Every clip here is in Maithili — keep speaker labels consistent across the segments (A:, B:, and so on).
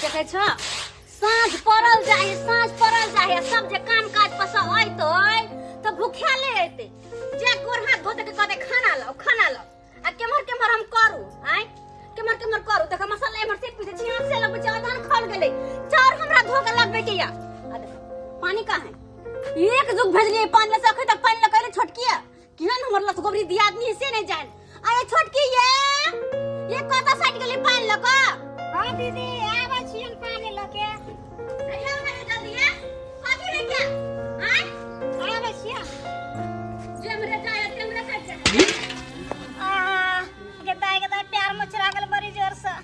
A: देखै छ साँझ पड़ल जाए, साँझ पड़ल जाए, सब जे काम काज पर से अयतै तऽ भूखाले अयतै। जे गोर हाथ धोते के कहतै खाना लाओ, खाना लाओ। आ केम्हर केम्हर हम करू, आँय केम्हर केम्हर करू? देख मसाला एम्हर से पीछे छी, से लगबै छै, अदहन खल गेलै, चाउर हमरा धो के लगबै के या। आ देख पानी कहाँ है? एक जुग भेजलियै पानी ले, से अखन तक पानी लऽ के छोटकिया केहन हमर लसगोबरी दियादनी है से नहीं जान। अरे छोटकी ये ये कतऽ सटि गेलै पानि लऽ कऽ?
B: हाँ दीदी, आबै छियन पानि लऽ के।
A: अइया हमरा जल्दी ये कथी है क्या? आय
B: आबै छियन।
A: जेमरे जाय तेमरे कटि जाय।
B: आ गे दाइ, गे दाइ, प्यार मचरा गेल बड़ी जोर से।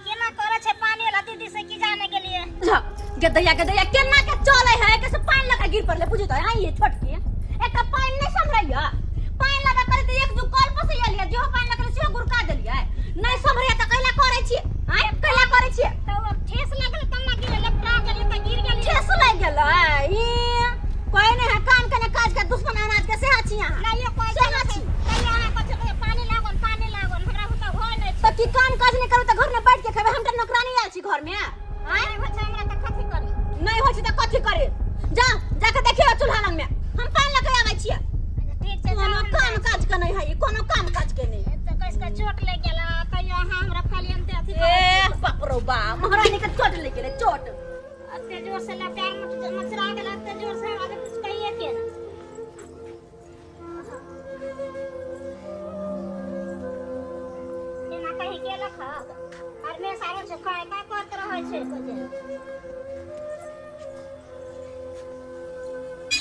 B: केना करे छै पानी वाला दीदी से की जाने के लिए।
A: जा गदैया गदैया केना के चले है, कैसे पानि लगा गिर पड़ले बुझू तो। आई ये छोटकी एकटा पानि नहीं सम्हरैया, पानि लगा करे त एक दू कल पसै लिया, जेहो पानि लगले सेहो गुरका देलियै। नहीं सम्हरैया त कैला करै छी? आय कैला करै छी?
B: त ओ ठेस लगल तब ना गिरल, लपटा गेलियै त गिर गेलियै।
A: ठेस लागि गेलै। ई कोई नहीं है काम के ने काज के दुश्मन अनाज के सेहा छी अहाँ।
B: नहीं यो कोई
A: सेहा छी।
B: कहियो अहाँ कहै छै पानी लागल, पानी लागल, हमरा हुनका होय नहि छै।
A: त की काम काज नहीं करू त घर में बैठ के खेबै? हम त नौकरानी आयल छी घर में। आय
B: नहि होइ छै हमरा त कथी करी?
A: नहीं होइ छै त कथी करे? जा जाके देखियो चूल्हा लग में, हम पानि लऽ के आबै छियै।
B: ठीक छै,
A: कोनो
B: जाउ, हम
A: काम काज के नहीं है, कोनो काम काज के नहीं।
B: तऽ कस के चोट लागि गेल, तैयो अहाँ हमरा खाली अंते अथी
A: ए बाप रो बा, महारानी के चोट लागि गेलै, चोट
B: एते जोर से ला पैर मचरा गेल, एते जोर से हमरा कुछ कहिए के ना। एना कहीं गेलक हँ हमेशा आबै छै, काय काय करत रहै छै कोइ।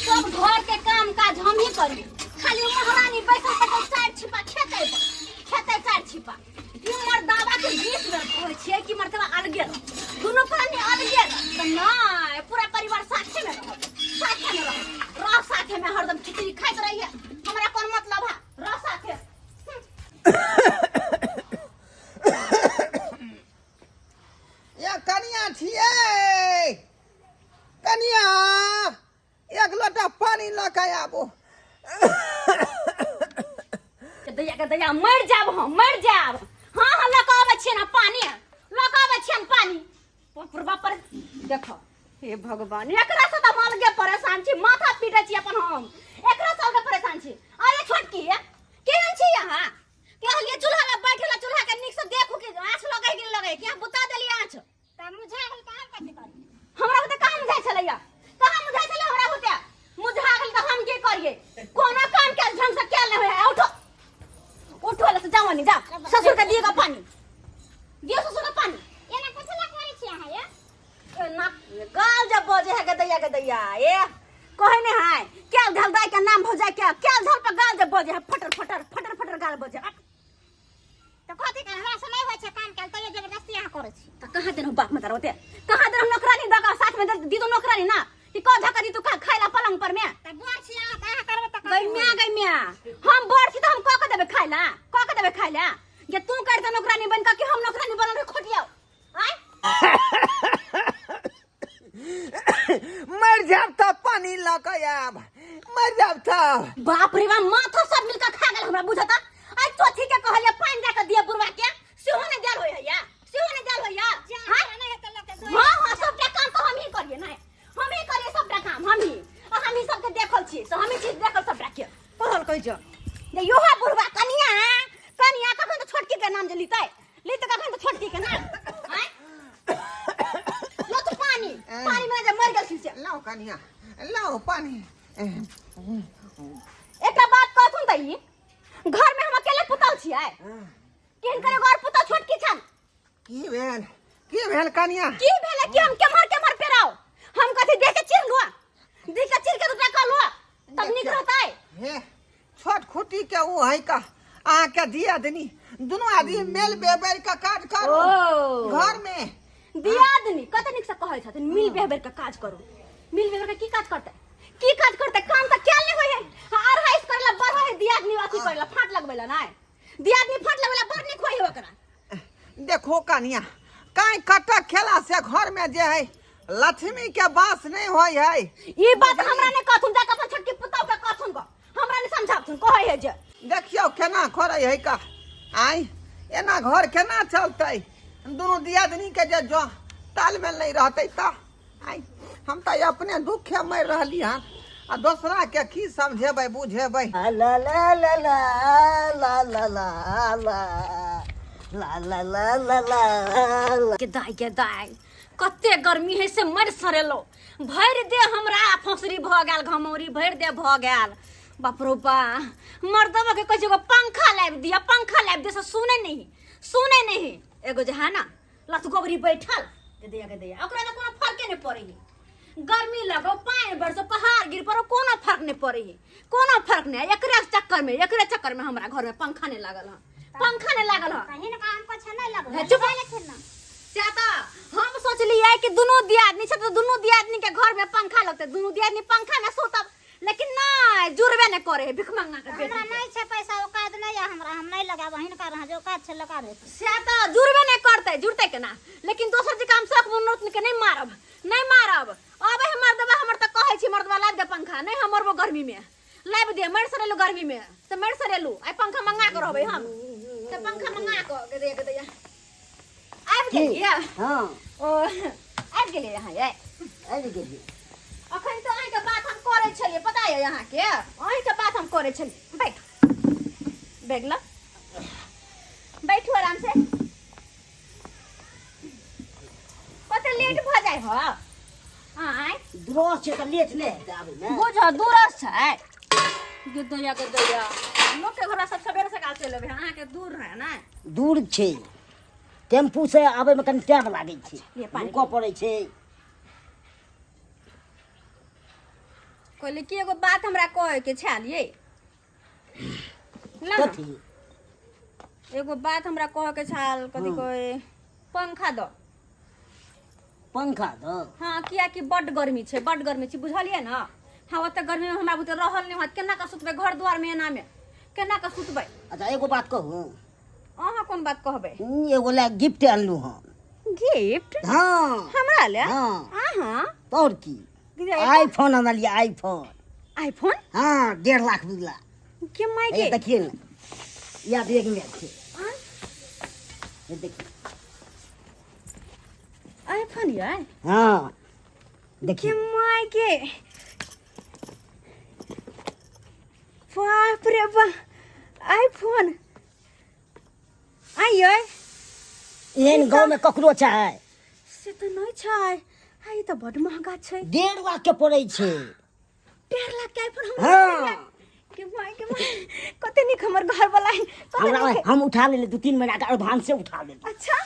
A: सब घर के काम काज हम ही करी, खाली महारानी बैठल बैठल चारि छिपा खेतै पर खेतै, चारि छिपा। ई मर्दावा के 20 बेर कहै छियै कि मर्दवा अलगे रह, दुनू प्राणी अलगे रह, तऽ नहि पूरा परिवार साथे में रहब, साथे में रहब, रह साथे में, हरदम खिचड़ी खाइत रहिए, हमरा कोन मतलब है, रह साथे।
C: या कनिया छियै, कनिया एक लोटा पानी लऽ कऽ आबू।
A: दैया के दैया, मर जाब हम, मर जाब। हाँ हाँ, लऽ कऽ आबै छियै ना पानी, लऽ कऽ आबै छियै पानी। बाप रे बाप रे, देखो हे भगवान, एकरा से तऽ हम अलगे परेशान छी, माथा पीटै छी अपन हम, एकरा से अलगे परेशान छी। अरे छोटकी केहन छी अहाँ? कहलियै चूल्हा लग बैठे ला, चूल्हा के नीक से देखू कि आँच लगै कि नहि लगै, कि अहाँ बुता देलियै आँच?
B: तऽ मुझा गेल तऽ हम कथी करी?
A: हमरा बुते कहाँ मुझाइ छलैया, कहाँ मुझाइ छलै हमरा बुते? मुझा गेल तऽ हम की करियै? कोनो काम के ढंग से कैल नहि होय। उठो उठो, ले से जाओ नी, जाओ ससुर के दिएगा पानी, दियो ससुर के पानी।
B: एना कथी ला करै छी अहाँ ये?
A: ए ना गाल जब बजे है गदैया गदैया, ए कहे ने है कैल धल दाई के नाम हो जाए क्या, कैल धल पर गाल जब बजे है फटर फटर फटर फटर गाल बजे।
B: तऽ कथी कर, हमरा से नहि होइ छै काम कैल, तैयो जबरदस्ती अहाँ करै छी।
A: तऽ कहाँ देलहुँ बाप मतार ओते, कहाँ देलहुँ नौकरानी दऽ कऽ साथ में दी दो नौकरानी ना कि कह धक्का दी तू का खाइला पलंग पर में।
B: तऽ बड़ छी अहाँ तऽ अहाँ करबै तऽ
A: गई म्या, गई म्या, हम बड़ छी तऽ हम कऽ के देबै खाइला, कऽ के देबै खाइला? जे तू कर दे नौकरानी बन कऽ कि हम नौकरानी बनल रही खोटियाओ? आँय
C: मर जाब तऽ पानी लऽ कऽ आयब, मर जाब तऽ।
A: बाप रे बाप, माथा सब मिलकर खा गेल हमरा बुझता। आई चौथी के कहलिए पानि जा के दिए बुढ़वा के, सेहो नहि देल होय हैया, सेहो नहि देल होइया। हाँ हाँ हाँ, सबटा काम तऽ हमही करिए, नहि हमही करिए सबटा काम हमही, आ हमही सबके देखल छी से हमही चीज देखल सबटा के कहल कहै जो जे योहा बुढ़वा कनिया कनिया कखन तऽ छोटकी के नाम जे लितै, लितै कखन तऽ छोटकी के नाम। आँय लो तू पानी, पानी में जे मर गेल छी से।
C: लाओ कनिया, लाओ पानी।
A: एकटा बात कहथुन तऽ ई घर में हम अकेले पुतौ छियै कि हिनकर एगो और पुतौ छोटकी छन?
C: की भेल, की भेल कनिया?
A: की भेल कि हम केम्हर केम्हर पेराउ? हम कथी देख के चिर लुआ, देख के चिर के दूटा कऽ लुआ तब नीक रहतै।
C: हे छोट खुटी के ओ है का अहाँ के दिया दनी, दुनू आदमी मेल बेबर के काज करू
A: ओ।
C: घर में।
A: दियादनी कते नीक से कहै छथिन मिल बेहबर के काज करू, मिल बेहबर के की काज करतै, की काज करतै? काम तऽ कैल नहि होइ है। अढ़ाई करला बड़ होइ है दियादनी, अथी करला फाट लगबै ला नहि, दियादनी फाट लगबै ला बड़ नीक होइ है ओकरा।
C: देखो कनिया, काई कटक खेला से घर में जे है लक्ष्मी के बास नहीं होय है।
A: ई बात हमरा नहीं कहथुन, जाके अपन छोटकी पुतहु के कहथुन ग, हमरा नहीं समझाबथुन। कहै है जे
C: देखियौ केना करै है का, आय एना घर केना चलतै? दुनू दियादनी के जे जो तालमेल नहि रहतै तऽ आइ हम तऽ अपने दुखे मरि रहली हन आ दोसराके की समझेबै बुझेबै।
D: ला ला ला ला ला ला ला ला ला ला ला ला ला ला।
A: के दाई, के दाई, कते गर्मी है से मर सरेलो। भरि दे हमरा फौसरी भऽ गेल, घमौरी भरि दे भऽ गेल। बाप रो बा, मर्दवा के कहै छै एगो पंखा लाबि दिअ, पंखा लाबि दिअ, से सुनै नहीं, सुनै नहीं। एगो जे है ना लतगोबरी बैठल के दैया, के दैया, ओकरा तऽ कोनो फर्के नहि पड़ै है। गर्मी लगो, पानि बरसो, पहाड़ गिर पड़ो, कोनो फर्क नहि पड़ै है, कोनो फर्क नहि। एकरे चक्कर में, एकरे चक्कर में हमरा घर में पंखा नहि लागल हँ, पंखा नहि लागल हँ।
B: कहीं ना काम को छे नहीं लगो।
A: हे, चुप।
B: लेकिन ना
A: से तऽ हम सोचलियै कि दुनू दियादनी छै तऽ दुनू दियादनी के घर में पंखा लगतै, दुनू दियादनी पंखा में सुतब, लेकिन नहि जुड़बे नहि करे है भिखमंगा के बेटी
B: हमरा
A: के।
B: नहीं छे पैसा, औकात नहीं है हमरा, हम नहीं लगाब, हिनका रहा जो औकात छे लगाबे।
A: से तऽ जुड़बे नहि करतै, जुड़तै केना? लेकिन दोसर जे काम शौक मनोरथ के नहि मारब, नहि मारब। अबै है मर्दबा हमर तऽ कहै छी मर्दबा लाबि दे पंखा, नहि हम मरबो गर्मी में, लाबि दे, मरि सरेलू गर्मी में से मरि सरेलू। आइ पंखा मंगा के रहबै हम से पंखा मंगा के दे के दैया। आबि गेलियै?
D: हाँ।
A: ओ आबि गेलियै अहाँ यै?
D: आबि गेलियै।
A: अखन तऽ अहीँके बात हम करै छलियै, पता यऽ अहाँके? अहीँके बात हम करै छलियै। बैठ, बैग लऽ बैठू आराम से। कते लेट भऽ जाइ हो आँय?
D: दूरस छै तऽ लेट नहि हेतै आबैमे।
A: बुझ दूरस छै। गे दैया, गे दैया, लोकके घर सब सवेरे सकाल चलि अबै, अहाँके दूर रहै ने?
D: दूर छै, टेम्पू से आबैमे कनि टाइम लागै छै,
A: ये पानि।
D: रुकऽ पड़ै छै।
A: कहली कि एगो बात हमरा कहैके छल यै। ला ना।
D: कथी?
A: एगो बात हमरा कहैके छल, कथी कहै, पंखा दो।
D: पंखा दऽ?
A: हाँ, कियाकि बड्ड गर्मी छै, बड्ड गर्मी छै, बुझलियै ने? हाँ, ओते गर्मी में हमरा बुते रहल नहि होत। केना कऽ सुतबै घर दुआर में? एना में केना कऽ सुतबै?
D: अच्छा, एगो बात कहू?
A: अहाँ कोन बात कहबै?
D: एगो लए गिफ्ट अनलहुँ हन।
A: गिफ्ट?
D: हाँ।
A: हमरा ले?
D: हाँ।
A: अहाँ?
D: तऽ आओर की, आईफोन अनलियै, आईफोन।
A: आईफोन?
D: हाँ, 1.5 लाख बुझला।
A: के माय
D: हे
A: के!
D: देखिए ने, या बैग में छै, ये देखिए।
A: आईफोन यार?
D: हाँ,
A: के
D: देखिए।
A: माय के, बाप रे बा, आईफोन आइयै!
D: एहन गाँव में ककरो छै?
A: से तऽ नहि छै। आ ई तऽ बड्ड महंगा छै।
D: 1.5 लाख के पड़ै छै।
A: 1.5 लाख के आईफोन? हम
D: हाँ।
A: के माय के माय, कते नीक हमर घर वाला है, कते
D: हमरा
A: नीक।
D: हम उठा लेली, 2-3 महीना के एडवांसे उठा लेली।
A: अच्छा,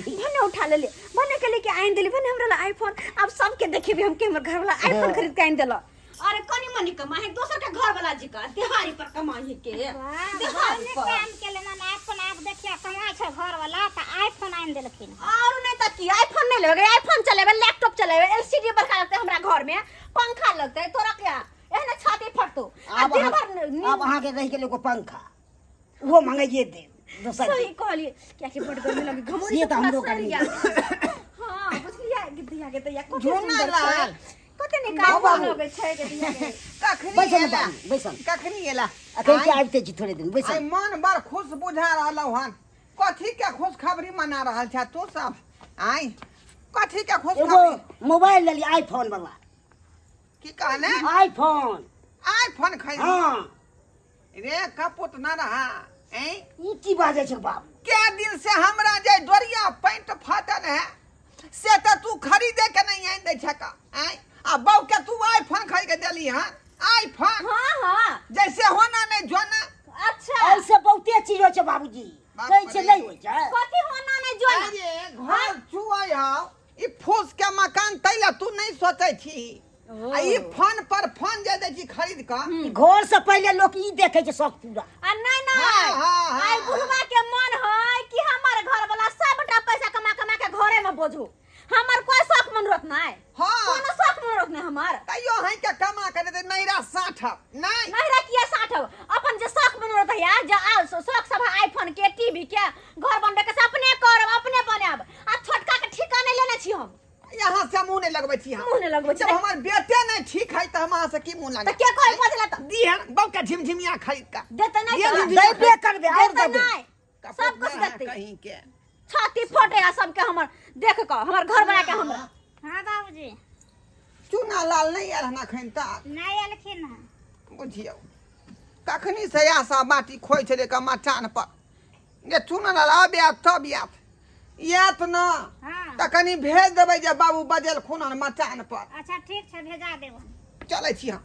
A: भने उठा लेली, भने के लेके आनि देली, भने हमरा ला आईफोन। आब सबके देखेबी हम के हमर घर वाला आईफोन खरीद के आनि देलक। अरे कनी मनी कमाई है दोसर के घर वाला जी का, दिहाड़ी पर कमाई के, दिहाड़ी पर
B: काम के लेना ना, आईफोन आब देखिया कमाई छै घर वाला तऽ आईफोन आनि देलखिन।
A: और नहीं तऽ की, आईफोन नहीं लेबै? आईफोन चलेबै, लैपटॉप चलेबै, एलसीडी बड़का लगतै हमरा घर में, पंखा लगतै। तोरा क्या एहने छाती फटतो आ
D: आब
A: दिन
D: अहाँ
A: भर
D: आब अहाँके रहि गेल एगो पंखा, ओहो मंगाइए देब दोसर
A: सही
D: दिन।
A: कहलिए, कियाकि बड़ गर्मी लगे, घमौरी
D: से तऽ
A: पूरा
D: हमरो
A: सड़ि
D: गर्मी।
A: गेल। हाँ, बुझलियै? गिद्दिया के दैया कते
C: झूना
A: सुंदर छै।
C: लाल।
A: कते नीक
C: बाबू।
A: आईफोन लगै छै गिद्दिया के।
C: कखनी
D: बैसल
C: एला?
D: बाबू, बैसल।
C: कखनी एला?
D: अखन के
C: आइ
D: आबिते छी थोड़े दिन।
C: आइ
D: बैसल।
C: मन बड़ खुश बुझा रहल हन, कथी के खुशखबरी मना रहल छ तू सब? आइ कथी के
D: एगो
C: खुशखबरी?
D: मोबाइल लेली, आईफोन वाला।
C: की कहले?
D: आईफोन।
C: आईफोन खरीद?
D: हाँ।
C: रे कपुत न रहा ऐं?
D: ई की बाजै छै बाबू?
C: क्या दिन से हमरा जे डोरिया पैंट फाटल है से तऽ तू खरीदे के नहीं आनि दै छक आँय, आ बहू के तू आईफोन खरीद के देली हन आईफोन?
A: हाँ हाँ।
C: जैसे होना नहीं जोना।
A: अच्छा।
D: ऐसे बहुते चीज होइ छै बाबूजी।
C: बाप
D: कहै छै
C: रे।
D: नहि होइ छै।
A: कथी होना नहीं जोना?
C: अरे घर चुअै हौ ई फूस के मकान, तै लए तू नहीं सोचै छी, आ ई फोन पर फोन जे दै छी खरीद कऽ।
D: घर से पहिले लोक ई देखै छै शौक पूरा।
A: आ नहीं नहीं,
C: हाँ, हाँ, हाँ,
A: आई बुढ़वा के मन है कि हमर घर वाला सबटा पैसा कमा कमा के घरे में बोझू, हमर कोई शौक मनोरथ नहीं।
C: हाँ।
A: कोनो शौक मनोरथ नहीं हमर।
C: तैयो है के कमा के देतै नैरा साठब नहीं।
A: नहीं रे, किया साठब? अपन जे शौक मनोरथ है यार, जे आ शौक सब है आईफोन के, टीवी के, घर बनबे के, से अपने करब, अपने बनायब। आ छोटका के ठीका नहीं लेने छी हम।
C: यहाँ से मुंह नहीं लगबै छी हम।
A: मुंह नहीं लगबै छी।
C: जब हमर बेटे नहीं ठीक है तऽ हम अहाँ से की मुंह
A: तऽ
C: लगा?
A: के कहै बजला तऽ
C: दिहन बहू के झिमझिमिया खरीद कऽ
A: देते नहीं
C: दिहन
A: तऽ
C: झिमझिमिया।
D: देबे करबै, आओर
A: देते
D: देबै।
A: नहीं,
C: कपूत
A: सब कुछ
C: ना है
A: देते।
C: कहीं के
A: छाती फटे आ सबके हमर। देख कऽ हमर घर बना के हमरा।
B: हाँ बाबूजी।
C: चूना लाल नहि आयल हन अखन तक?
B: नहि एलखिन हँ।
C: बुझियौ कखनी से आशा बाटी खोइ छलै का मचान पर जे चूना लाल आब आयत तब आयत, आयत न?
B: हाँ।
C: तऽ कनि भेज देबै जे बाबू बजेलखुन हन मचान पर।
B: अच्छा ठीक छै, भेजा देब।
C: चलै छी हम।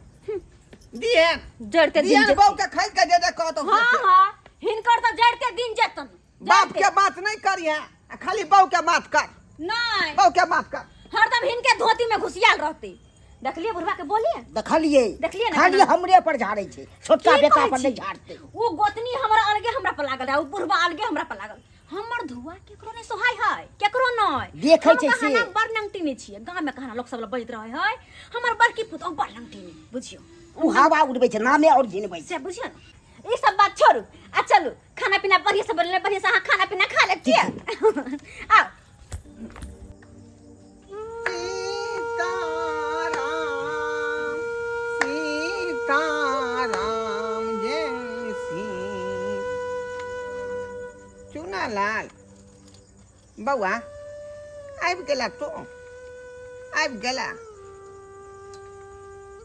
C: दिहेन
A: जड़ते दिन
C: दिहेन
A: जेतन।
C: बहू के खरीद के जे जे कहतौ से
A: हाँ
C: से।
A: हाँ, हिनकर तऽ जड़ते दिन जेतन।
C: बाप के बात नहीं करिहे आ खाली बहू के बात कर।
A: नहीं,
C: बहू के बात कर।
A: हरदम हिनके धोती में घुसियाल रहते। देखलिए बुढ़वा के बोलिए?
D: देखलिए।
A: देखलिए ना
D: खाली
A: केना?
D: हमरे पर झाड़ै छै, छोटका
A: की
D: बेटा
A: कहै
D: पर
A: छी?
D: नहि झाड़तै।
A: ओ गोतनी हमरा अलगे हमरा पर लागल रहे, ओ बुढ़वा अलगे हमरा पर लागल। हमर धुआ केकरो नहीं सोहाय है, केकरो नहीं
D: देखै
A: हम
D: छै से।
A: कहाना बड़ नंगटी छियै गाँव में, कहाना लोक सब लग बजैत रहै है हमर बड़की पुतोहु बड़ नंगटी, बुझियौ।
D: ओ हवा उड़बै छै, नामे और झिनबै छै।
A: से बुझियौ ने। ई सब बात छोड़ू आ चलू, खाना पीना बढ़िया से बनले, बढ़िया से अहाँ खाना पीना खा ले छियै। आउ।
C: सीताराम सीताराम जय श्री चुनालाल बौआ आबि गेला तो? आबि गेला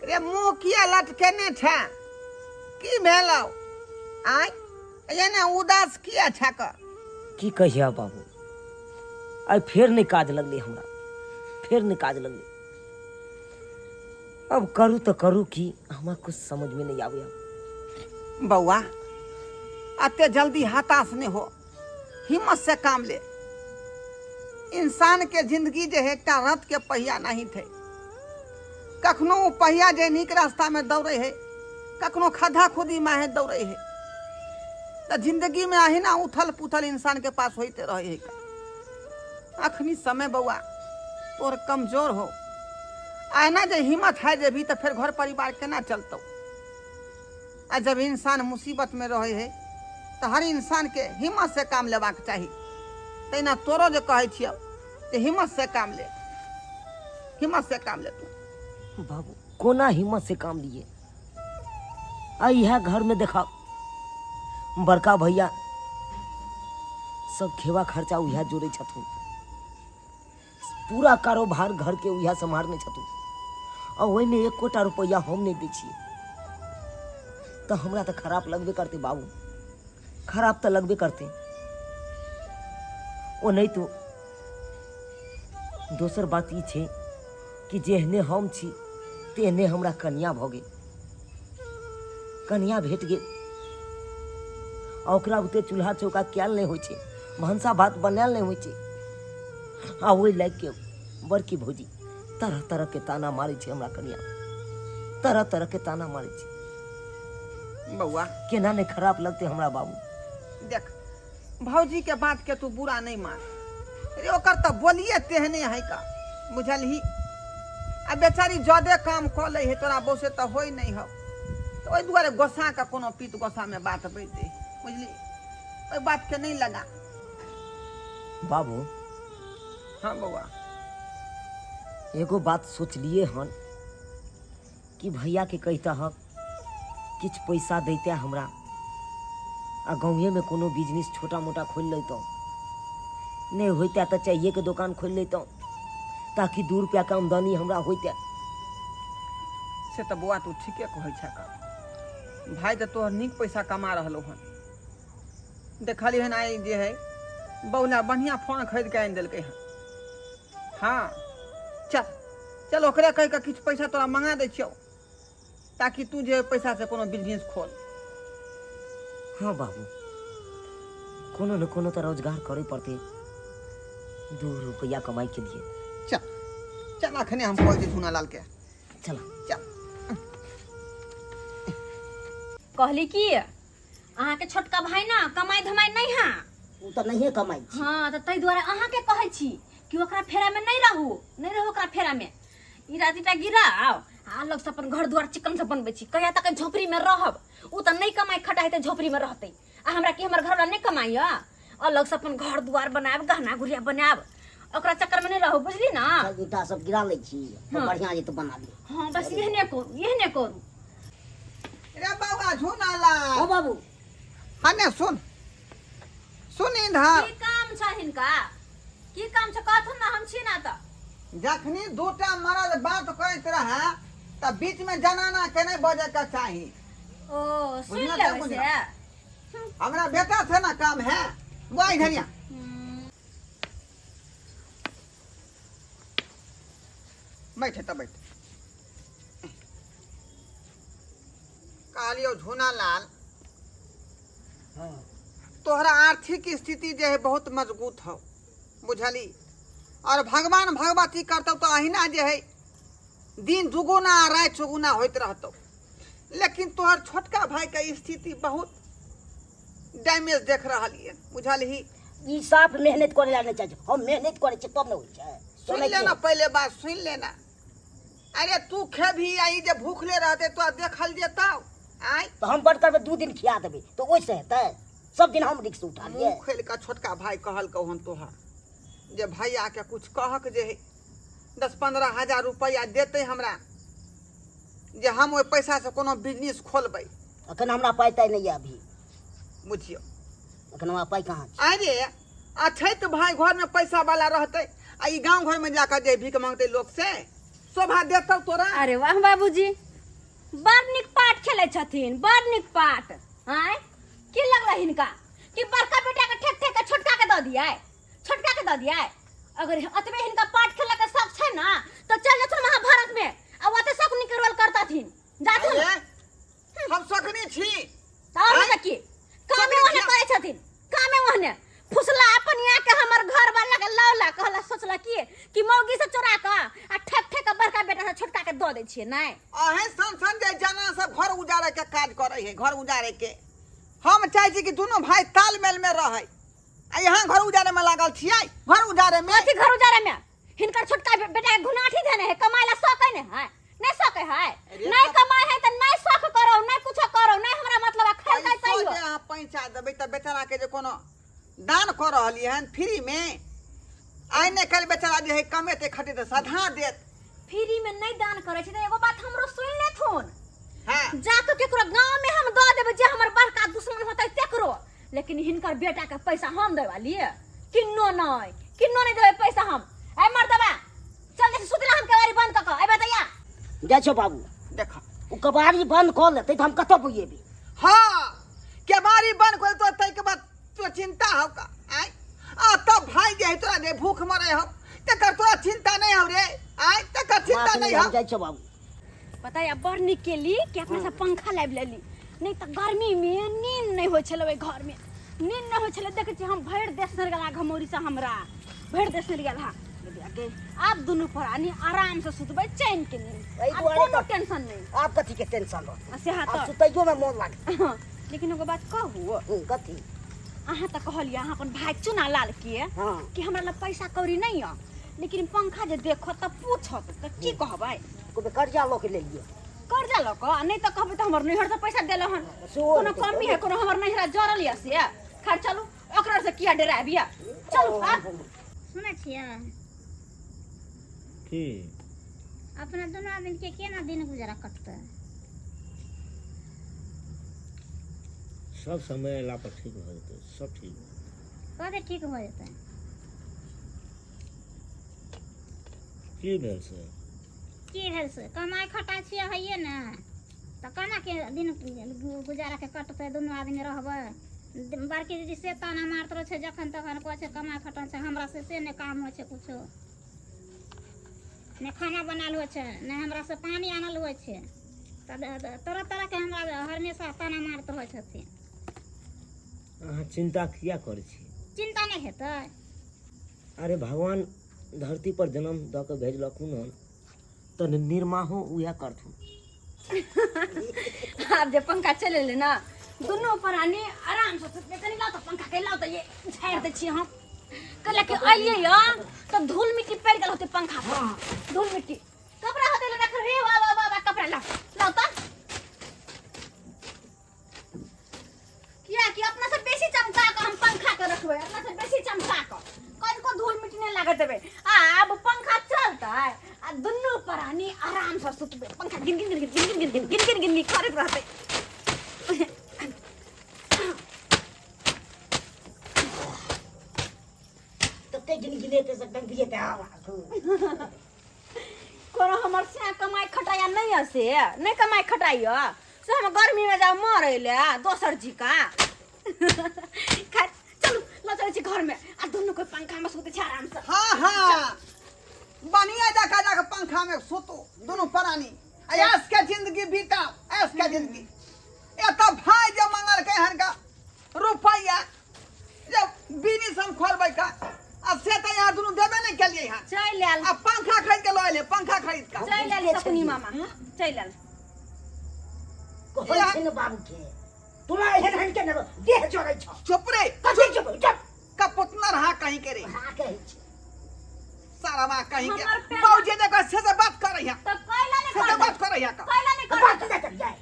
C: रे? मुँह किया लटकेने छै? की भेलौ? आय एना उदास किया छक?
E: की कहिया बाबू, आइ फेर नहि काज लगलै हमरा, फेर नहि काज लगलै। अब करू तऽ करू की, हमरा कुछ समझमे नहि आबैया।
C: बौआ अते जल्दी हताश नहीं हो, हिम्मत से काम ले। इंसान के जिंदगी जे है एकटा रथ के पहिया नहीं थे, कखनो ओ पहिया जे नीक रास्ता में दौड़े है, कखनो खद्धा खुदी में है दौड़े है। तो जिंदगी में अहिना उथल पुथल इंसान के पास होते रहे है। अखनी समय बौआ तोर कमजोर हो, अहिना जे हिम्मत है जे भी तो फिर घर परिवार केना चलतौ। आ जब इंसान मुसीबत में रहे है तो हर इंसान के हिम्मत से काम लेबाक चाही। तहिना तोरो जे कहै छियौ जे हिम्मत से काम ले, हिम्मत से काम ले तू।
E: बाबू कोना हिम्मत से काम लिए? आ इएह घर में देखा बड़का भैया सब खेवा खर्चा उएह जोड़े छथुन, पूरा कारोबार घर के उएह सम्हारने छथुन, आ ओहिमे एकोटा रुपैआ हम नहि दै छियै, तऽ हमरा तऽ खराब लगबे करतै बाबू, खराब तऽ लगबे करतै। ओ नहि तो दोसर बात ई छै कि जेहने हम छी तेहने हमरा कनिया भऽ गेल, कनिया भेट गेल, आ ओकरा बुते चूल्हा चौका कयल नहि होइ छै, भनसा भात बनायल नहि होइ छै, आ ओहि लागि के बड़की भौजी तरह तरह के ताना मारै छै हमरा कनिया, तरह तरह के ताना मारै छै।
C: बौआ
E: केना नहि खराब लगतै हमरा बाबू?
C: देख भौजी के बात के तू बुरा नहीं मान रे, ओकर तऽ बोलिए तेहने है का, बुझलही? आ बेचारी ज्यादे काम कऽ लै है तोरा बौसे तऽ होइ नहीं हौ, तऽ ओहि दुआरे गोसा के कोनो पीत गोसा में बात बजि दे, बुझली? ओहि बात के नहीं लगा
E: बाबू।
C: हाँ बौआ।
E: एगो बात सोचलिए हन कि भैया के कहिता हक किछु पैसा दैते हमरा, आ गाँवेमे कोनो बिजनेस छोटा मोटा खोलि लैतहुँ, नहि होइते तऽ चायेके दोकान खोलि लैतहुँ, ताकि 2 रुपैआके आमदनी हमरा होइते।
C: से तऽ बौआ तू ठीके कहै छह का भाई, तऽ तोहर नीक पैसा कमा रहलो हन। देखली हन आइ जे है बौला बढ़िया फोन खरीद के आनि देलकै हन। हाँ चल चल ओकरे कहि कऽ किछु पैसा तोरा मंगा दै छियौ, ताकि तू जे पैसा से कोनो बिजनेस खोल।
E: हाँ बाबू, कोनो न कोनो तऽ रोजगार करे पड़तै 2 रुपैआ कमाई के लिए।
C: चल चल अखने हम कहै छी सोनालाल के।
E: चल
C: चल।
A: कहली कि अहाँके छोटका भाई ना कमाई धमाई नहीं है।
D: ओ तऽ नहिए कमाइ छै।
A: हाँ, तऽ ताहि दुआरे अहाँके कहै छी कि ओकरा फेरा में नहीं रहू, नहीं रहू ओकरा फेरा में। ई रातिटा गिराओ आ अलग से अपन घर द्वार चिकन से बनबै छी। कहिया तक झोपड़ी में रहब? ओ तऽ नहीं कमाई खटाई तऽ झोपड़ी में रहतै, आ हमरा की हमर घरवाला नहीं कमाई? अलग से अपन घर द्वार बनायब, गहना गुड़िया बनायब, ओकरा चक्कर में नहीं रहू, बुझली ना?
D: चल, ईंटा सब गिरा लै छी।
A: हाँ।
D: बढ़िया जे तऽ बना ली।
A: हाँ बस एहने करू, एहने करू।
C: रे बौआ झुनालाल।
D: ओ बाबू।
C: हाँ ने सुन सुन इधर।
A: की काम छै हिनका? की काम छै कहथुन ना, हम छी ना तऽ।
C: जखनी दूटा मरद बात करैत रहे तऽ बीच में जनाना के नहीं बजे के चाही।
A: ओ सुनि
C: बुझलक
A: लेबै से।
C: बुझलक। हमरा बेटा से ना काम है बुआ इधर। बैठ तऽ बैठ। कहलियौ झूना लाल, तोहरा आर्थिक स्थिति जे है बहुत मजबूत हौ, बुझली? और भगवान भगवती करतौ तो अहिना जे है दिन दुगुना आ राति चौगुना होइत रहतौ, लेकिन तोहर छोटका भाई के स्थिति बहुत डैमेज देख रहलियै, बुझलही?
D: ई साफ मेहनत करे ला नहीं चाहे, हम मेहनत करे छियै तब ने होइ छै।
C: सुन लेना पहले बात सुन लेना। अरे तू खेबही आ ई जे भूखले रहते तो देखल जेतौ। आय
D: तो हम बड़ करबै, 2 दिन खिया देबै तो ओइसे हेतै? सब दिन हम रिक्स उठा लिए।
C: मुँह खोलि कऽ छोटका भाई कहलकौ हन तोहर जे भैया के कुछ कहक जे है 10-15 हजार रुपया देतै हमरा, जे हम ओहि पैसा से कोनो बिजनेस खोलबै।
D: अखन हमरा पाइ ताइ नहीं है अभी।
C: बुझियौ
D: अखन हमरा पाइ कहाँ छै?
C: अरे अछैत भाई घर में पैसा वाला रहतै आ ई गांव घर में जाकर जे भीख मांगतै लोक से, शोभा देतौ तोरा?
A: अरे वाह बाबूजी, बड़ नीक पाठ खेलै छथिन, बड़ नीक पाठ। आँय की लगलै हिनका कि बड़का बेटा के ठेक ठेक के छोटका के दऽ दियै, छोटका के दऽ दियै? अगर अतबे हिनका पाठ खेले के शौक छै ना तो चल जथुन महाभारत में आ ओते शकुनी के रोल करतथिन, जाथुन।
C: अरे, हम शकुनी छी।
A: तऽ और
C: आँय?
A: तऽ की कामे
C: शकुनी
A: ओहने
C: छी।
A: करै छथिन, कामे ओहने फुसला अपन के हमर घर वाला के लौला कहला, सोचला की कि मौगी से चोरा के आ ठेक ठेक के बड़का बेटा से छोटका के दऽ दै छियै। नहि
C: अहें सन सन जे जना सब घर उजाड़े के काज करे है, घर उजाड़े के हम चाहे छी कि दोनों भाई तालमेल में रहे, आ यहाँ घर उजाड़े में लागल छियै, घर उजाड़े में।
A: कथी घर उजाड़े में? हिनकर छोटका बेटा के घुनाठी देने है, कमाए ला सकै ने है, नहीं सकै है,
C: अरे
A: नहीं कमाए है त नहीं शौक करो, नहीं कुछो करो, नहीं हमरा मतलब है, खेल
C: पैसो
A: तैयो।
C: जे अहाँ पैसा देबै त बेचारा के जे कोनो दान कऽ रहलियै हन फ्री में, आइ ने काल्हि बेचारा जे है कमेतै खटेतै सधा देत।
A: फ्री में नहीं दान करै छै त एगो बात हमरो सुन लेथुन।
C: हाँ।
A: जाके केकरो गांव में हम दऽ देबै जे हमर बड़का दुश्मन होतै तेकरो, लेकिन हिनकर बेटा के पैसा हम देवा लिए किन्नो नहीं, किन्नो नहीं देबै पैसा हम। ए मर्दबा चल जैसे सुतला हम केवाड़ी बंद कऽ कऽ एबे दैया।
D: जाइ छौ बाबू।
C: देख
D: ओ कबाड़ी बंद कऽ लेतै तऽ हम कतऽ बुझेबै?
C: हाँ केवाड़ी बंद कऽ तो तै के बाद तो चिंता हौ का? आय आ तब भाई जे है तोरा जे भूख मरे हौ तकर तोरा चिंता नहीं हौ रे। आय तकर चिंता नहीं हौ।
D: जाइ छौ बाबू।
A: पता है बड़ नीक केली कि अपना सब पंखा लाबि लेली, नहीं तऽ गर्मी में नींद नहीं होइ छलै, ओहि घर में नींद नहीं होइ छलै। देखै छी हम भरि देश सड़ गेला घमौरी से, हमरा भरि देश सड़ गेल हा। गे आब दुनू प्राणी आराम से सुतबै, चैन के नींद,
D: एहि
A: आब
D: दुआरे
A: कोनो
D: तऽ-
A: टेंशन नहीं।
D: आब कथी के टेंशन रहतै?
A: आ सेहा
D: आब
A: तऽ।
D: सुतैयो में मोन लागतै।
A: हँ, लेकिन एगो बात कहू?
D: कथी?
A: अहाँ तऽ कहलियै अहाँ अपन भाई चुना लाल के कि हमरा लग पैसा कौड़ी नहीं यऽ, लेकिन पंखा जे देखत तऽ पूछत तऽ की कहबै?
D: कहबै कर्जा लऽ के लेलियै।
A: कर्जा लऽ कऽ? आ नहि तऽ कहबै तऽ हमर नैहर से पैसा देलहुँ हन।
D: सेहो
A: कोनो
D: हेतै।
A: कमी है? कोनो हमर नैहरा जरल यऽ से? खैर चलू, ओकरा से किया डराबियै, चलू आ।
B: सुनै छियै?
F: की?
B: अपना दुनू आदमी के केना दिन गुजारा कटतै?
F: सब समय अयला पर ठीक भऽ जेतै, सब ठीक भऽ जेतै।
B: कते ठीक भऽ जेतै?
F: की भेल से?
B: की भेल से? कमाइ खटाइ छियै होइए ने तऽ केना के दिन गुजारा के कटतै? दुनू आदमी रहबै। बड़की दीदी से ताना मारैत रहै छै जखन तखन, कहै छै कमाइ खटाइ छै, हमरा से से नहि काम होइ छै कुछो, नहि खाना बनायल होइ छै, नहि हमरा से पानि आनल होइ छै, तऽ तरह तरहके हमरा हमेशा ताना मारैत रहै छथिन।
F: अहाँ चिंता किया करै छी?
B: चिंता नहि हेतै?
E: अरे भगवान धरती पर जन्म दऽ कऽ भेजलखुन हन तऽ निर्माहो उएह करथुन।
A: आब जे पंखा चलि एलै ने दुनू प्राणी आराम से सुतबै। कनि लाउ तऽ पंखा के लाउ तऽ ये झाड़ि दै छियै हम। कहलक कि अइयै यऽ तऽ धूल मिट्टी पड़ि गेल होतै पंखा पर, धूल मिट्टी कपड़ा होतै रखल। हे वाह वाह वाह, कपड़ा लाउ लाउ तऽ, किया कि अपना से बेसी चमका के हम पंखा के रखबै, अपना से बेसी चमका के कनिको धूल मिट्टी नहीं लागत देबै। आ आब पंखा चलतै आ दुनू प्राणी आराम से सुतबै, पंखा गिन गिन गिन गिन गिन गिन गिन गिन गिन गिन करैत रहतै।
D: तते गिन गिन लेते से टंकी जेते हवा खूब।
A: कोनो हमर से कमाई खटाया नहीं है से नहीं कमाई खटाइया से हम गर्मी में जाओ मरे ले दोसर जी का। खैर चलू ल चलै छी घर में आ दुनू कोई पंखा में सुते छै आराम से।
C: हाँ हाँ बढ़िया जगह जाके पंखा में सुतो दोनों प्राणी आ ऐस के जिंदगी बीताओ, ऐस के जिंदगी। ए तो भाई जे मंगल के हन का रुपया जब बीनी सब खोलबै का अब से तो यहाँ दुनू देबे नहीं के लिए यहाँ।
A: चलि आयल।
C: अब पंखा खरीद के लऽ एलै, पंखा खरीद के।
A: चलि आयल शकुनी मामा, चलि आयल।
D: कहै छै ने बाबू के तोरा एहन एहन के ने देह जरै छौ।
C: चुप रे।
D: कथी चुप? चुप।
C: कपुतना रहा कहीं के रे।
D: हाँ, कहै छै।
C: सारा माँ कहीं के।
A: हमर पेट-
C: बाबूजी देखो से से बात कर रही है।
A: तो कैला नहीं
C: से से
A: करतै।
C: बात कर रही है का।
A: कैला नहीं करतै।
D: बात नहि कर जाए।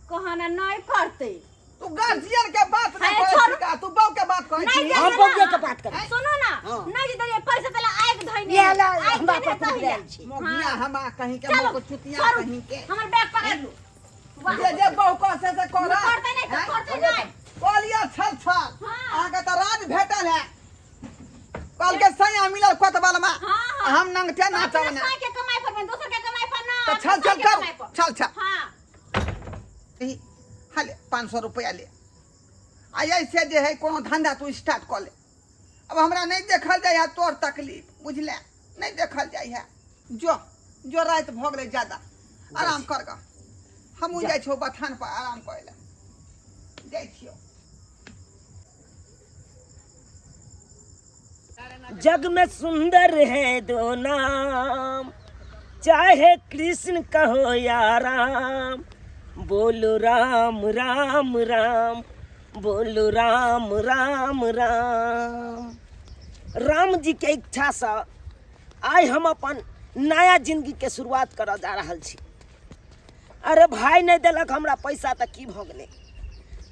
A: कहना नहीं करतै।
C: तू गार्जियन के बात नहीं
A: अरे
C: करै
A: छोड़ू।
C: छी का, तू बहू के बात करै
A: नहीं
C: छी।
A: जे
D: हम
A: ना।
D: बौआ के बात करै।
A: सुनू ना,
C: हाँ।
A: नहीं जे देलियै पैसा देला आगि धइने।
D: ये ला,
A: आगि
D: हमरा
A: धइने
D: पर
A: तहिया।
D: बुझायल छी।
C: मोगिया हमा कहीं के,
A: चलो,
C: मोको चुतिया
A: छोड़ू।
C: कहीं के।
A: हमर बैग पकड़ लू। वाह।
C: जे जे बहू कह से से करा।
A: करतै नहीं,
C: हैं?
A: करतै नहीं।
C: कहलियै छल छल।
A: हाँ।
C: अहाँके तऽ राज भेटल है। कल के सैया मिलल कोतवाल में।
A: हाँ, हाँ।
C: हम नंगटे नाचब
A: अपना
C: ने।
A: साई के कमाई पर में, दोसर के कमाई पर ना,
C: तऽ
A: अपना
C: छल छल
A: साई के
C: करू,
A: कमाई पर।
C: छल छल।
A: हाँ।
C: ई, हाले 500 रुपया ले। आ ऐसे जे है कोनो धंधा तू स्टार्ट कऽ ले। अब हमरा नहीं देखल जाय है तोर तकलीफ, बुझले? नहीं देखल जाय है। जो जो राति भऽ गेलै ज्यादा, आराम कर ग। हमहूँ जाइ छियौ बथान पर आराम करै लए जाइ छियौ।
E: जग में सुंदर है दो नाम, चाहे कृष्ण कहो या राम, बोलो राम राम राम, बोलो राम राम राम। राम जी के इच्छा से आइ हम अपन नया जिंदगी के शुरुआत करऽ जा रहल छी। अरे भाई नहीं देलक हमरा पैसा तऽ की भऽ गेलै,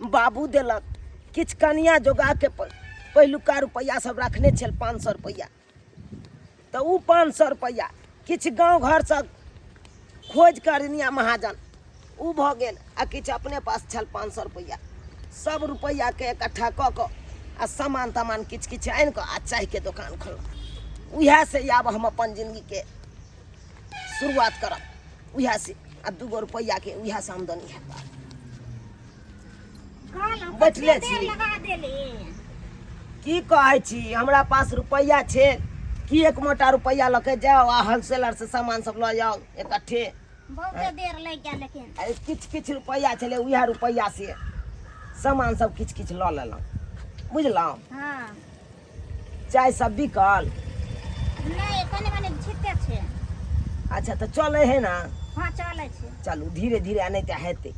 E: बाबू देलक किछु कनिया जोगा के पहिलुका रुपैआ सब रखने छल 500 रुपैआ, तऽ ओ 500 रुपैआ किछु गाँव घरसँ खोजि कऽ रिनिया महाजन ओ भऽ गेल, आ किछु अपने पास छल 500 रुपैआ। सब रुपैआके इकट्ठा कऽ कऽ आ सामान तामान किछु किछु आनि कऽ आ चायके दोकान खोललहुँ। उएहसँ आब हम अपन जिन्दगीके शुरुआत करब उएहसँ, आ 2 रुपैआके उएहसँ आमदनी हैत। बैठले छी की कहै छी, हमरा पास रुपैआ छै की एक मोटा रुपैआ लऽ के जाउ आ होलसेलर से सामान सब लऽ जाउ इकट्ठे।
B: बहुते देर लागि गेल लेकिन।
E: अरे किछु किछु रुपैआ छलै, उएह रुपैआ से सामान सब किछु किछु लऽ लेलहुँ, बुझलहुँ?
B: हाँ।
E: चाय सब बिकल?
B: नहि, कनि मनि छिटे छै।
E: अच्छा तऽ चलै है ना?
B: हाँ चलै छै।
E: चलू धीरे धीरे, एनाहिते हेतै,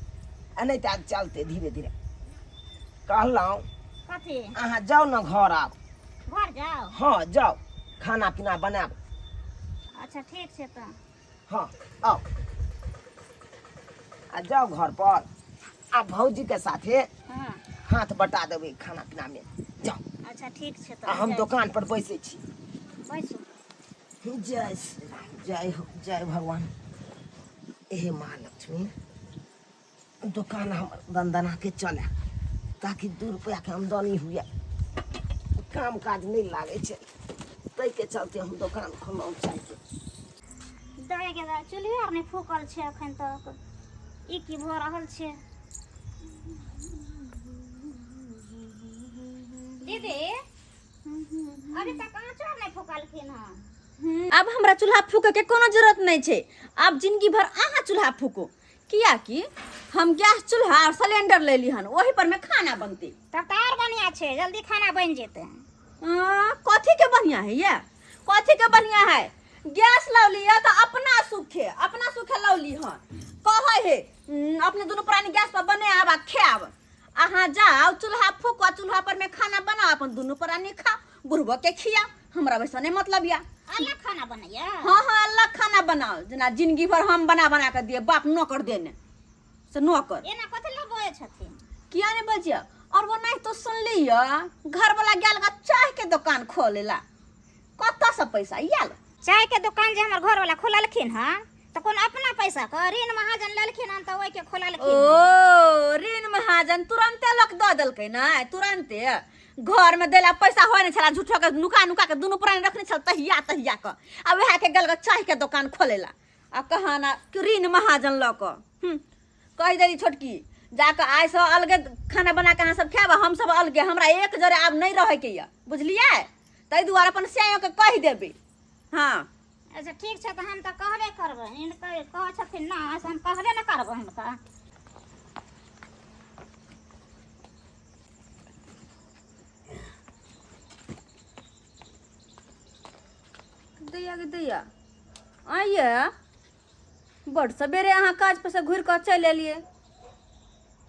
E: एनाहिते आब चलतै धीरे धीरे। कहलहुँ
B: कथी?
E: अहाँ जाउ ने घर, आब
B: घर जाउ?
E: हाँ जाउ, खाना पीना बनायब।
B: अच्छा ठीक छै तऽ।
E: हाँ आउ आ जाउ घर पर, आ भौजी के साथे
B: हाँ।
E: हाथ बटा देबै खाना पीना में, जाउ।
B: अच्छा ठीक छै तऽ।
E: आ हम दोकान पर बैसै छी।
B: बैसू।
E: जय श्री राम, जय हो, जय भगवान। हे महालक्ष्मी, दोकान हमर दनदना के चले ताकि 2 रुपया के आमदनी हुए। काम काज नहीं लागै छै ताहिके चलते हम दोकान खोललहुँ चायके।
B: दही के चूल्हे आर नहि फूकल छै एखन तक, ई की भऽ रहल छै? दीदी अभी तक आँचो आर नहि फूकलखिन हँ।
A: आब हमरा चूल्हा फूके के कोनो जरूरत नहीं छै, आब जिंदगी भर अहाँ चूल्हा फूकू, कियाकि हम गैस चूल्हा और सिलेंडर ले ली हन, ओही पर में खाना बनते।
B: तब तऽ आर बढ़िया छै, जल्दी खाना बनि जेतै।
A: कथी के बढ़िया है ये? कथी के बढ़िया है? गैस लौ लिया तो अपना सुखे, अपना सुखे लौ ली हन। कहै हे, अपने दुनू प्राणी गैस पर बनायब आ खायब। अहाँ जाओ चूल्हा फूको, चूल्हा पर में खाना बनाओ, अपन दुनू प्राणी खाओ, बुढ़बो के खिया, हमरा वैसा नहीं मतलब या।
B: अलग खाना बनैया?
A: हाँ हाँ अलग खाना बनाओ, जेना जिंदगी भर हम बना बना के दिए, बाप नौकर देने से नौकर।
B: एना कथी लए बजै छथिन?
A: किया नहीं बजिया? और वो नहीं तो सुन लिया, घर वाला गेल गा चाय के दुकान खोलेला, कतऽ से पैसा आयल?
B: चाय के दुकान जे हमर घर वाला खोललखिन हँ तऽ कोनो अपना पैसा के ऋण महाजन लेलखिन हन तऽ ओहि के खोललखिन।
A: ओ ऋण महाजन तुरंते लोक दऽ देलकै ने, तुरंते। घर में देला पैसा होय नहीं छला, झूठो के नुका नुका के दुनू प्राणी रखने छल तहिया तहिया के, आ वएह के गेल चाय के दोकान खोलेला आ कहाना कि ऋण महाजन लऽ कऽ। कहि देली छोटकी जाकऽ आइ से अलगे खाना बना के अहाँ सब खायब, हम सब अलगे, हमरा एक जरे आब नहीं रहै के यऽ, बुझलियै? ताहि दुआरे अपन स्यायो के कहि देबै। हाँ
B: अच्छा ठीक छै, तऽ हम तऽ कहबे करबै, हिनकर कहै छथिन ना से हम कहबे ने करबै हुनका।
A: दैया गे दैया, आइए बड़ सबेरे अहाँ काज पर से घुरि कऽ चलि एलियै,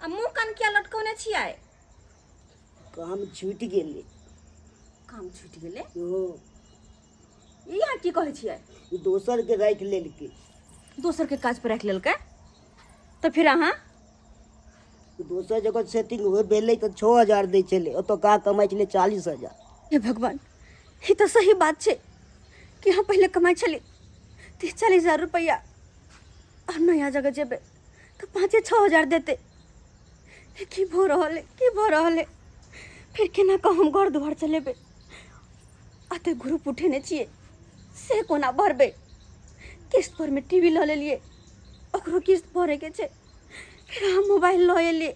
A: आ मुँह कान किया लटकौने छियै?
D: काम छूटि गेलै।
A: काम छूटि गेलै?
D: ओ
A: ई अहाँ की कहै छियै?
D: दोसर के राखि लेलकै।
A: दोसर के काज पर राखि लेलकै तऽ फिर अहाँ
D: दोसर जगह सेटिंग होय भेलै तऽ 6000 दै छलै, ओतऽ का कमाइ छलै 40000।
A: हे भगवान, ई तऽ सही बात छै कि हम पहिले कमाइ छली 30-40 हजार रुपैआ, आ नया जगह जेबै तऽ 5-6 हजार देतै। हे, की भऽ रहल है, की भऽ रहल है? फिर केना कऽ हम घर दुआर चलेबै? अते ग्रुप उठेने छियै से कोना भरबै? किस्त पर में टीवी लऽ लेलियै, ओकरो किस्त भरैके छै। फिर हम मोबाइल लऽ एलियै,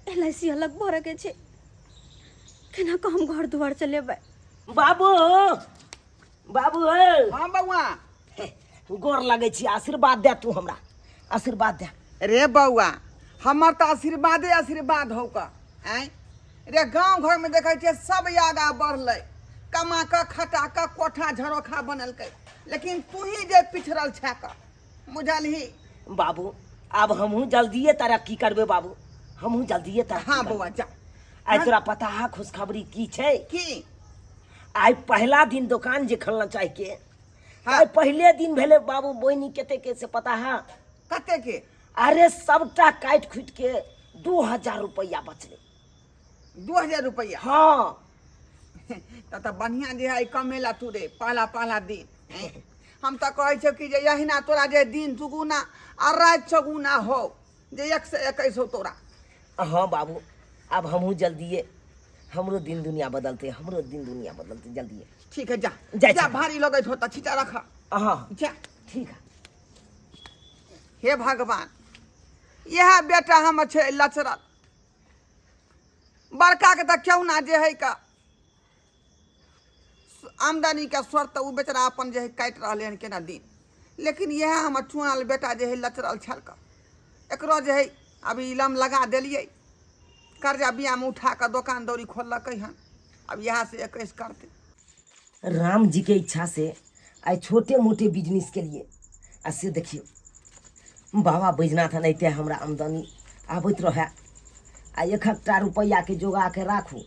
A: एल I C अलग भरैके छै। केना कऽ हम घर दुआर चलेबै?
E: बाबू, बाबू हे।
C: हाँ बौआ।
E: गोर लगै छी, आशीर्वाद दे तू हमरा, आशीर्वाद दे।
C: रे बौआ, हमर तऽ आशीर्वादे आशीर्वाद हौ का। आँय रे, गाँव घरमे देखै छियै सब आगा बढ़लै, कमा कऽ खटा कऽ कोठा झरोखा बनेलकै, लेकिन तू ही जे पिछड़ल छे कऽ, बुझलही?
E: बाबू, आब हमहूँ जल्दिए तरक्की करबै बाबू, हमहूँ जल्दिए तरक्की
C: हाँ
E: करबै।
C: बौआ, जा।
E: आइ तोरा पता है खुशखबरी की छै?
C: की?
E: आइ पहला दिन दोकान जे खोलना चाहे के,
C: हाँ।
E: आइ पहले दिन भेलै बाबू, बोनी कते के से पता है?
C: कते के?
E: अरे सबटा काटि खुटि के 2000 रुपया बचलै।
C: 2000 रुपया?
E: हाँ।
C: तऽ बढ़िआँ जे है कमेला तू रे पहला पहला दिन। हैं? हम तऽ कहै छियौ कि जे अहिना तोरा जे दिन दुगुना आ राति चौगुना हो, जे 1 से 21 हो तोरा।
E: हाँ बाबू, आब हमहूँ जल्दिए, हमरो दिन दुनिया बदलते, हमरो दिन दुनिया बदलते जल्दिए।
C: ठीक है, जा।
E: जाइ
C: जा।
E: छी।
C: भारी लगैत हो तऽ छिटा रख।
E: हाँ।
C: जा।
E: ठीक है।
C: हे भगवान, इएह बेटा हमर छै लचरल। बड़का के तऽ केहुना जे है का आमदनी के स्वर तऽ ओ बेचारा अपन जे है काटि रहलै हन केना दिन, लेकिन इएह हमर चुनल बेटा जे है लचरल छल कऽ, एकरो जे है अभी इलम लगा देलियै, कर्जा बियामे उठा कऽ दोकान दौरी खोललकै हन, अब इएह से 21 करतै।
E: राम जी के इच्छा से आइ छोटे मोटे बिजनेस के लिए आ से देखियौ बाबा बैजनाथ एनाहिते हमरा आमदनी आबैत रहए आ एकटा रुपैआके जोगा के राखू,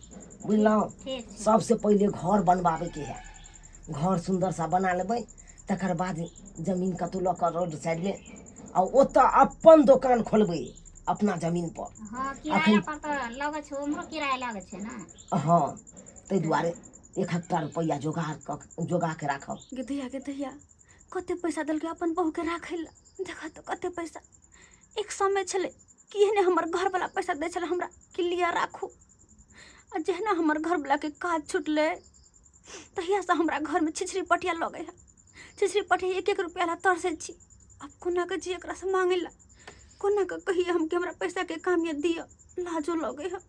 E: बुझलहुँ?
B: ठीक छै।
E: सबसे पहिले घर बनबाबैके है, घर सुन्दर सा बना लेबै, तकर बाद जमीन कतहु लऽ कऽ रोड साइडमे आ ओतऽ अपन दोकान खोलबै अपना जमीन पर।
B: हँ, किराया पर तऽ लगै छै, उम्हरो किराया लगै छै ने।
E: हँ, ताहि दुआरे एकटा रुपैआ जोगाड़ कऽ जोगा के राखब।
A: गे दैया, गे दैया, कते पैसा देलकै अपन बहूके राखै लए, देखऽ तऽ कते पैसा। एक समय छलै कि एहने हमर घरवला पैसा दै छलै हमरा कि लिअ राखू, आ जहिना हमर घरवलाके काज छुटलै तहियासँ हमरा घरमे छिछरी पटिया लगै है। छिछरी पटिया एक एक रुपैआ ला तरसै छी। आब कोना कऽ जी एकरासँ मांगै ला, कोना कऽ कहिए हम कि हमरा पैसाके काम यऽ दिअ? लाजो लगै है,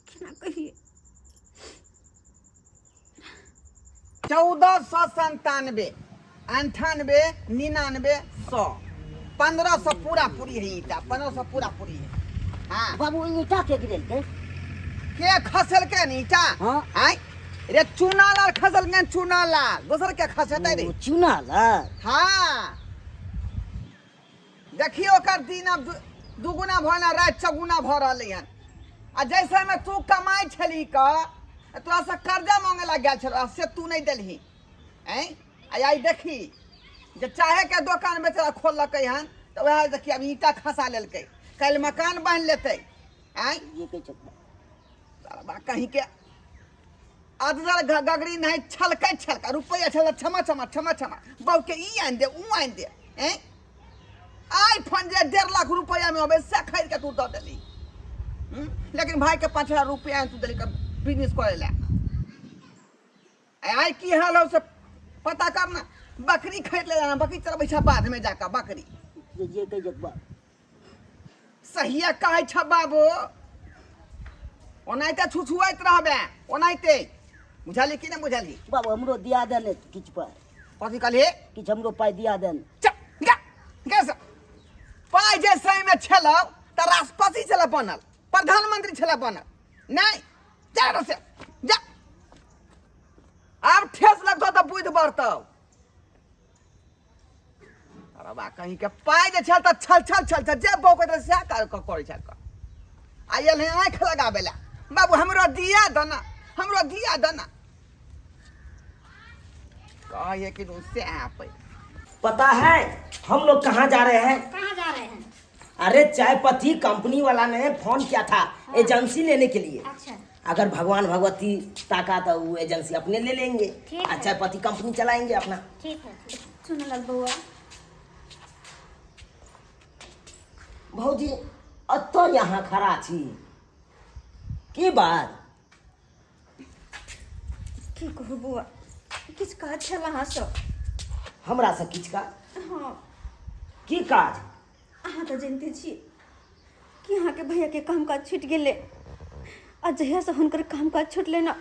A: केना कहिए?
C: 1497, 98, 99, 100, 1500 पूरा पूरी है ईटा, 1500 पूरा पूरी है। हाँ।
D: बाबू, ईटा के गिरेलकै?
C: के खसलकै ने ईटा?
D: हाँ।
C: आँय रे, चूना लाल खसलकै, चूना लाल, दोसर के खसेतै रे?
D: ओ, चूना लाल।
C: हाँ, देखियो ओकर दिन अब दुगुना भऽ ने राति चौगुना भऽ रहलै हन। आ जैसे में तू कमाइ छली कऽ, तोरा से कर्जा मांगे ला गेल छल, से तू नहीं देलही। ऐं आ आइ देखी जे चाहे के दोकान बेचारा खोललकै हन तऽ वएह देखी अब ईंटा खसा लेलकै, काल्हि मकान बान्हि लेतै। आँय
D: ये के चक्कर
C: साला कहीं के अदर गगरी नहीं छलकै, छलका रुपैआ छल, क्षमा क्षमा क्षमा क्षमा, बहू के ई आनि दे, ऊ आनि दे। ऐं, आईफोन जे 1.5 लाख रुपैआ में अबै से खरीद के तू दऽ देली। लेकिन भाई के 5000 रुपया तू देली बिजनेस करे ला। आइ की हाल हो से पता करना। बकरी खरीद ले जाना, बकरी चरबै छ बाध में जाकर बकरी।
D: जे जे कहै छै बा।
C: सहिया कहै छ बाबू, ओनाहिते छुछुआइत रहबे ओनाहिते, बुझली कि नहि बुझली?
D: बाबू हमरो दिया देने किछु पाइ।
C: कथी कहलिए?
D: किछु हमरो पाइ दिया देन।
C: चल निकाल निकाल से। पाइ जे सही में छलौ तऽ राष्ट्रपति छलै बनल, प्रधानमंत्री छलै बनल, नहि जा एतऽ से जा। आब ठेस लगतौ तऽ बुद्धि बढ़तौ। अरे बा कहीं के पाइ जे छल तऽ छल छल छल छल जे बौकैत रहै सएह करै छल। आयल है आँखि लगाबै लए, बाबू हमरो दिया दना, हमरो दिया दना, कहे कि सएह पै।
E: पता है हम लोग कहाँ जा रहे हैं?
B: कहाँ जा रहे हैं?
E: अरे चाय पत्ती कंपनी वाला ने फोन किया था एजेंसी लेने के लिए।
B: अच्छा।
E: अगर भगवान भगवती ताका तो वो एजेंसी अपने ले लेंगे
B: ठीक है।
E: और चाय पत्ती कंपनी चलाएंगे अपना।
B: ठीक है, ठीक।
A: चुनलाल बौआ।
E: भौजी अतः यहाँ खड़ा छी, की बात?
A: की कहू बौआ, किछु काज छल अहाँसँ।
E: हमरा से किछु काज?
A: हाँ।
E: की काज?
A: अहाँ तऽ जनिते छी कि अहाँके भैयाके काम काज छूटि गेलै, आ जहियासँ हुनकर काम काज छुटलै ने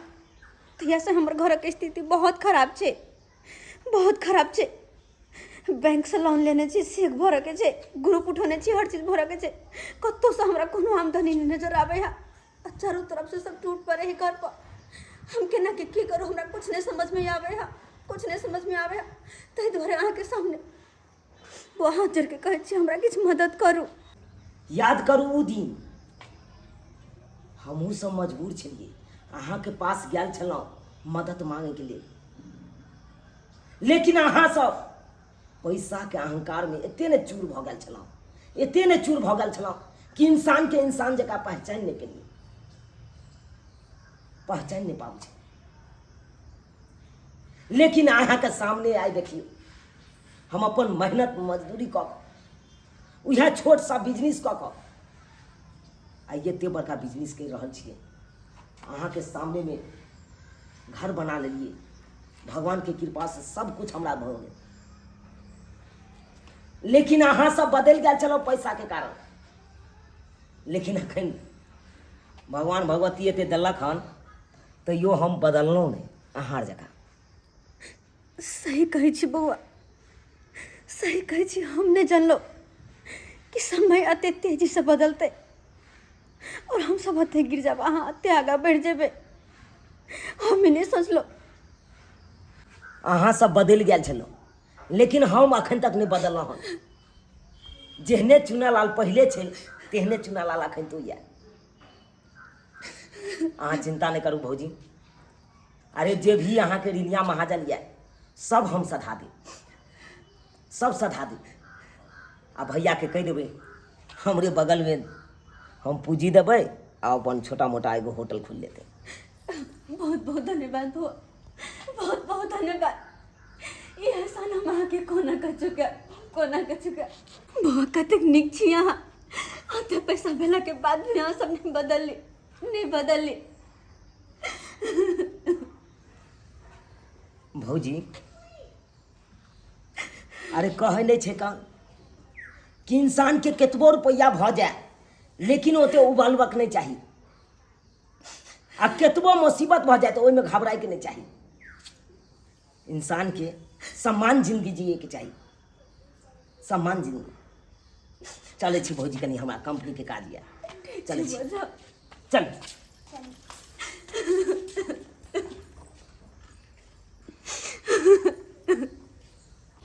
A: तहियासँ हमर घरक स्थिति बहुत खराब छै, बहुत खराब छै। बैंकसँ लोन लेने छी, चेक भरऽके छै, ग्रुप उठौने छी, हर चीज भरऽके छै, कतहुसँ हमरा कोनो आमदनी नहि नजर आबै है, आ चारू तरफसँ सब टूट पड़ै है घरपर। हम केना के की करू, हमरा कुछ नहि समझमे आबै है, कुछ नहि समझमे आबै है। ताहि दुआरे अहाँके सामने वो हाथ जोड़ि कऽ कहै छी, हमरा किछु मदद करू।
E: याद करू उ दिन हमहूँ सब मजबूर छलियै, अहाँके पास गेल छलहुँ मदद मांगैके लेल, लेकिन अहाँ सब पैसाके अहंकारमे एते ने चूर भऽ गेल छलहुँ, एते ने चूर भऽ गेल छलहुँ कि इंसानके इंसान जकाँ पहचानि नहि पेलियै, पहचानि नहि पाबै छै। लेकिन अहाँके सामने आइ देखियौ, हम अपन मेहनत मजदूरी कऽ कऽ उएह छोट सा बिजनेस कऽ कऽ आइ एते बड़का बिजनेस करि रहल छियै। अहाँके सामनेमे घर बना लेलियै, भगवानके कृपासँ सब कुछ हमरा भऽ गेल, लेकिन अहाँ सब बदलि गेल छलहुँ पैसाके कारण। लेकिन अखन भगवान भगवती एते देलक हन तैयो हम बदललहुँ नहि अहाँ जकाँ।
A: सही कहै छी बौआ, सही कहै छी। हम नहि जानलहुँ कि समय एते तेजीसँ बदलतै और हम सब एते गिर जाब, अहाँ एते आगाँ बढ़ि जेबै, हम ई नहि सोचलहुँ।
E: अहाँ सब बदलि गेल छलहुँ, लेकिन हम अखन तक नहि बदललहुँ हन। जेहने चुनालाल पहिले छल तेहने चुनालाल अखन तो यऽ। अहाँ चिंता नहि करू भौजी, अरे जे भी अहाँके ऋणिया महाजन यऽ सब हम सधा देब, सब सधा देब। आ भैयाके कहि देबै हमरे बगलमे हम पूँजी देबै आ अपन छोटा मोटा एगो होटल खोलि लेतै।
A: बहुत बहुत धन्यवाद बौआ, बहुत बहुत धन्यवाद। ई एहसान हम अहाँके कोना कऽ चुकायब, कोना कऽ चुकायब। बौआ कतेक नीक छी अहाँ, ओते पैसा भेलाके बाद भी अहाँ सब नहि बदलली, नहि बदलली।
E: भौजी अरे कहै नहि छै कान कि इंसानके केतबो रुपैआ भऽ जाय लेकिन ओते उबालबक नहि चाही, आ केतबो मुसीबत भऽ जाय तऽ ओहिमे घबरायके नहि चाही। इंसानके सम्मान जिंदगी जियैके चाही, सम्मान जिंदगी। चलै छी भौजी, कनि हमरा कंपनीके काज यऽ, चलै छी, चल।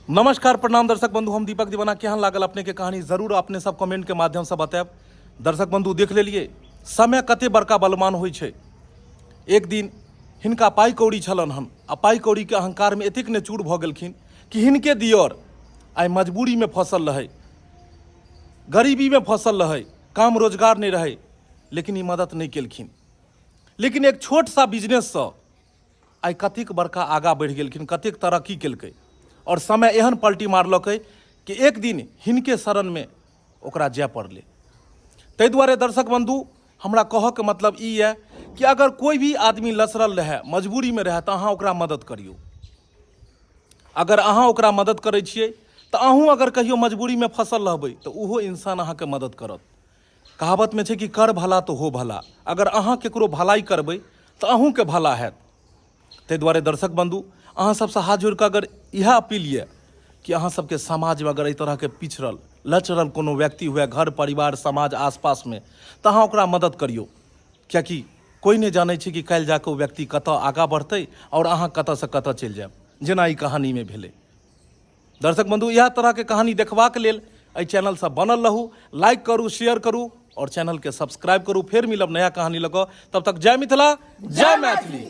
G: नमस्कार प्रणाम दर्शक बंधु, हम दीपक दीवाना। केहन लागल अपने के कहानी जरूर अपने सब कमेंट के माध्यम से बतायब। दर्शक बंधु देख लेलिए समय कते बड़का बलवान होइ छै। एक दिन हिनका पाइ कौड़ी छलन हन आ पाइ कौड़ी के अहंकार में एतेक ने चूर भऽ गेलखिन कि हिनके दियर आइ मजबूरी में फंसल रहै, गरीबी में फंसल रहै, काम रोजगार नहि रहै, लेकिन ई मदद नहि केलखिन। लेकिन एक छोट सा बिजनेससँ आइ कतेक बड़का आगाँ बढ़ि गेलखिन, कतेक तरक्की केलकै, आओर समय एहन पलटी मारलकै कि एक दिन हिनके शरणमे ओकरा जाय पड़लै। ताहि दुआरे दर्शक बन्धु हमरा कहऽके मतलब ई यऽ कि अगर कोइ भी आदमी लसरल रहए, मजबूरीमे रहए, तऽ अहाँ ओकरा मदद करियौ। अगर अहाँ ओकरा मदद करै छियै तऽ अहूँ अगर कहियो मजबूरीमे फँसल रहबै तऽ ओहो इंसान अहाँके मदद करत। कहावतमे छै कि कर भला तऽ हो भला। अगर अहाँ ककरो भलाइ करबै तऽ अहूँके भला हैत। ताहि दुआरे दर्शक बन्धु, अहाँ सबसँ हाथ जोड़ि कऽ अगर इएह अपील यऽ कि अहाँ सबके समाजमे अगर एहि तरहके पिछड़ल लचरल कोनो व्यक्ति हुए घर परिवार समाज आसपासमे, तऽ अहाँ ओकरा मदद करियौ, किएकि कोइ नहि जानै छै कि काल्हि जाकऽ ओ व्यक्ति कतऽ आगाँ बढ़तै आओर अहाँ कतऽसँ कतऽ चलि जायब, जेना ई कहानीमे भेलै। दर्शक बंधु, इएह तरहके कहानी देखबाक लेल एहि चैनलसँ बनल रहू, लाइक करू, शेयर करू आओर चैनलके सब्सक्राइब करू। फेर मिलब नया कहानी लऽ कऽ, तब तक जय मिथिला, जय मैथिली।